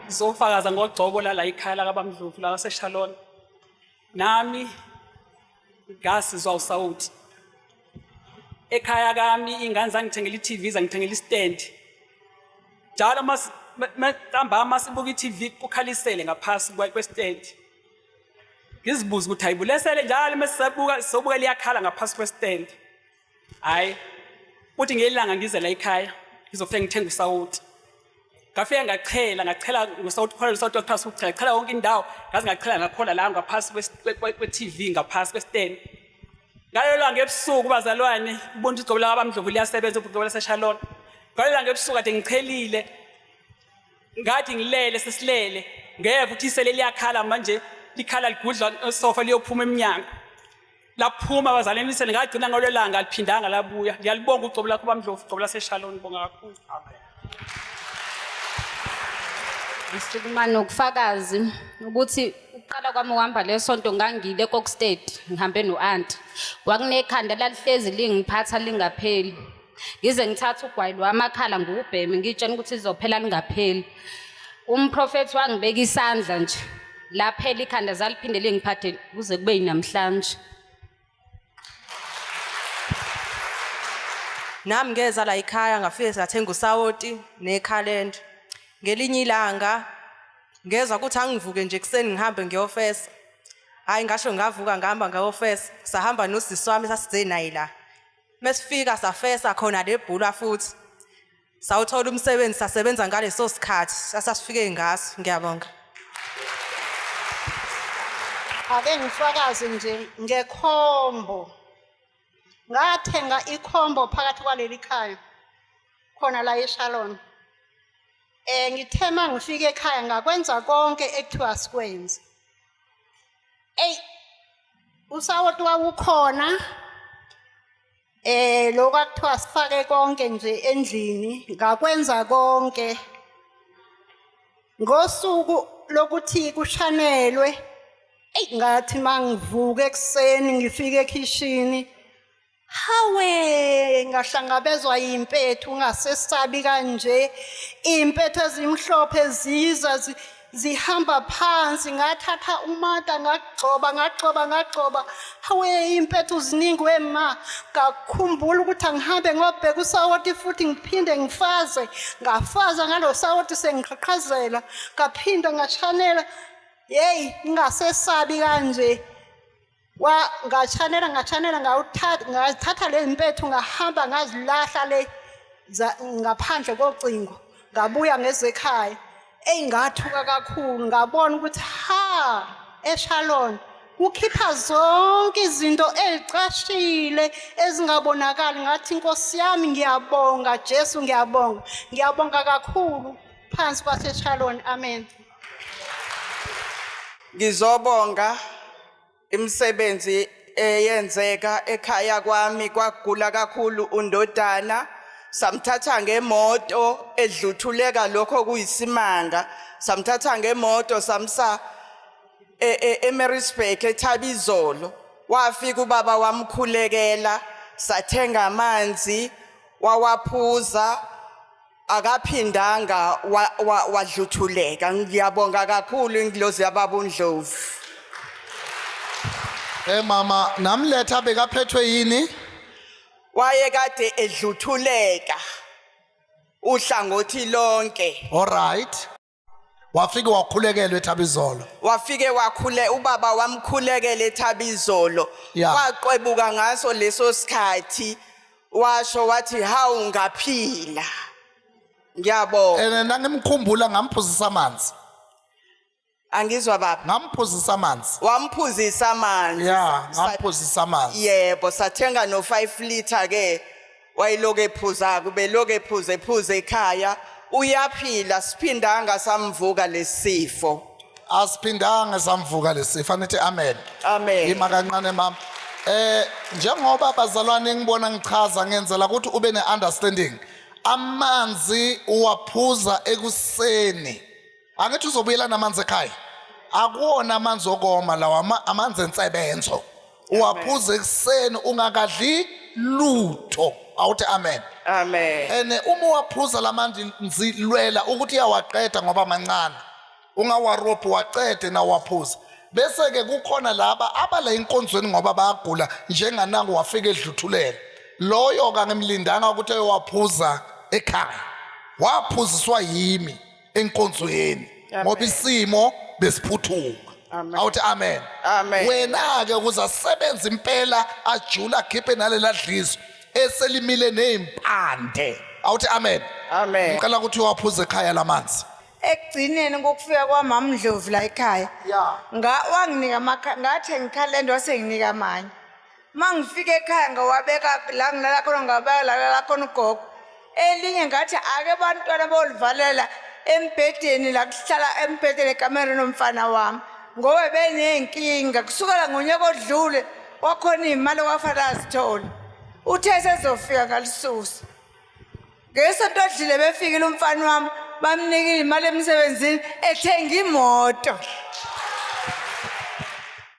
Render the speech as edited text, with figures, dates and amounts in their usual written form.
Ngizofakaza ngogcobo lala ikhaya lakaBamdlovu la waseShalon. Nami ngasizwa usawuti. Ekhaya kami ingane zangithengela i-TV zangithengela istand. Njalo ntambama sibuka i-TV kukhalisele ngaphasi kwestand. Ngizibuza ukuthi hayibo lesele njalo mesisabuka sobuka liyakhala ngaphasi kwestand. Hayi uthi ngelanga ngize la ekhaya ngizofike ngithenga usawoti. Ngafike ngachela ngachela ngosawoti khona usawoti wakuthiwa suchela chela yonke indawo ngaze ngachela ngakhona la ngaphasi kwe-TV ngaphasi kwestand. Ngalelo langa ebusuku bazalwane ubona igcobo lakabamdlovu liyasebenza igcobo laseShalon. Ngalelo langa ebusuku kade ngichelile ngathi ngilele sesilele ngeva ukuthi isele liyakhala manje likhala ligudla esofa liyophuma emnyango. Laphuma bazalwane isele ngagcina ngalelo langa aliphindanga labuya. Ngiyalibonga ugcobo lakho bamdlovu ugcobo laseShalon bonga kakhulu. Amen. Ngisukuma nokufakazi ukuthi ukuqala kwami uhamba lesonto ngangile eKokstad ngihambe no-anti. Kwakunekhanda lalihlezi lingiphatha lingapheli. Ngize ngithathe ugwayi lwamakhala ngiwubheme ngitshena ukuthi lizophela lingapheli. Umprofethi wangibeka isandla nje laphela ikhanda zaliphinde lingiphathe kuze kube yinamhlanje. Nami ngeza la ekhaya ngafike sathenga usawoti nekhalenda. Ngelinye ilanga ngezwa ukuthi angivuke nje ekuseni ngihambe ngiyofesa. Hhayi ngasho ngavuka ngihamba ngayofesa. Sahamba nosisi wami sasize naye la. Mesifika safesa khona lebhula futhi. Sawuthola umsebenzi sasebenza ngaleso sikhathi sasasifike ngaso. Ngiyabonga. Ake ngifakaze nje ngekhombo. Ngathenga ikhombo phakathi kwaleli khaya khona la eShalon. Eh ngithe mangifika ekhaya ngakwenza konke ekuthiwa sikwenze. Ey usawoti wawukhona eh lokho akuthiwa sifake konke nje endlini ngakwenza konke ngosuku lokuthi kushanelwe eyi ngathi mangivuka ekuseni ngifike ekhishini hawe ngahlangabezwa yimpethu ngasesabi kanje impethu ezimhlophe ziza zihamba phansi ngathatha umata ngagxoba ngagxoba ngagxoba hawe impethu ziningi wema ngakhumbula ukuthi angihambe ngobheka usawoti futhi ngiphinde ngifaze ngafaza ngalo sawoti sengiqhaqhazela ngaphinda ngashanela yeyi ngingasesabi kanje wa ngashanela ngashanela ngawuthatha ngathatha le mpethu ngahamba ngazilahla le ngaphandle kocingo ngabuya ngezekhaya eyi ngathuka kakhulu ngabona ukuthi ha eshalon kukhipha zonke izinto ezicashile ezingabonakali ngathi inkosi yami ngiyabonga Jesu ngiyabonga ngiyabonga kakhulu phansi kwaseshalon amen Ngizobonga imisebenzi eyenzeka ekhaya kwami kwagula kakhulu undodana samthatha ngemoto edluthuleka lokho kuyisimanga samthatha ngemoto samsa e, e, eMaritzburg eThabizolo wafika ubaba wamkhulekela sathenga amanzi wawaphuza akaphindanga wadluthuleka ngiyabonga kakhulu ingilozi yababa uNdlovu Eh mama namletha bekaphethwe yini wayekade edluthuleka uhlangothi lonke all right Wafike wakhulekelwa eThabizolo. Wafike wakhule ubaba wamkhulekela eThabizolo. Yeah. Waqwebuka ngaso leso sikhathi washo wathi hawu ngaphila. Ngiyabonga. And nangimkhumbula ngamphuzisa amanzi. Angizwa baba. Ngamphuzisa amanzi. Wamphuzisa amanzi. Yeah, ngamphuzisa amanzi. Yebo, sathenga no 5 liter ke. Wayeloku ephuza kubeloku ephuza ephuza ekhaya uyaphila siphindanga samvuka lesifo. Asiphindanga samvuka lesifo anithi amen. Amen. Ima kancane mama. Eh njengoba bazalwane ngibona ngichaza ngenzela ukuthi ube ne understanding. Amanzi uwaphuza ekuseni. Angithi uzobuyela namanzi ekhaya. Akuwona amanzi okoma lawa amanzi ensebenzo. Uwaphuza ekuseni ungakadli lutho. Awuthi amen. Amen. Ene uma uwaphuza lamanzi nzilwela ukuthi uyawaqeda ngoba mancane. Ungawarobhi wacede nawaphuza. Bese ke kukhona laba abala enkonzweni ngoba bayagula njenganangu wafika edluthulela. Loyo kangimlindanga ukuthi ayowaphuza ekhaya. Waphuziswa yimi enkonzweni ngoba isimo besiphuthuma. Awuthi amen. Amen. Wena ke ukuze asebenze impela ajula akhiphe nalela dliso eselimile nezimpande. Awuthi amen. Amen. Ngicela ukuthi uwaphuze ekhaya lamanzi. Ekugcineni kokufika kwamama Ndlovu la ekhaya. Yeah. Nga wanginika amakha ngathenga ikhalenda wasenginika amanye. Mangifika ekhaya ngawabeka la ngilala khona ngabeka la ngilala khona ugogo. Elinye ngathi ake bantwana bolivalela embhedeni la kuhlala embhedeni ekamereni nomfana wami ngoba beney'nkinga kusukela ngonyaka odlule kwakhona iy'mali okwafanele azithole. Uthe sezofika ngalisusa. Ngesonto odlile befikile umfana wami bamnikile imali emsebenzini ethenga imoto.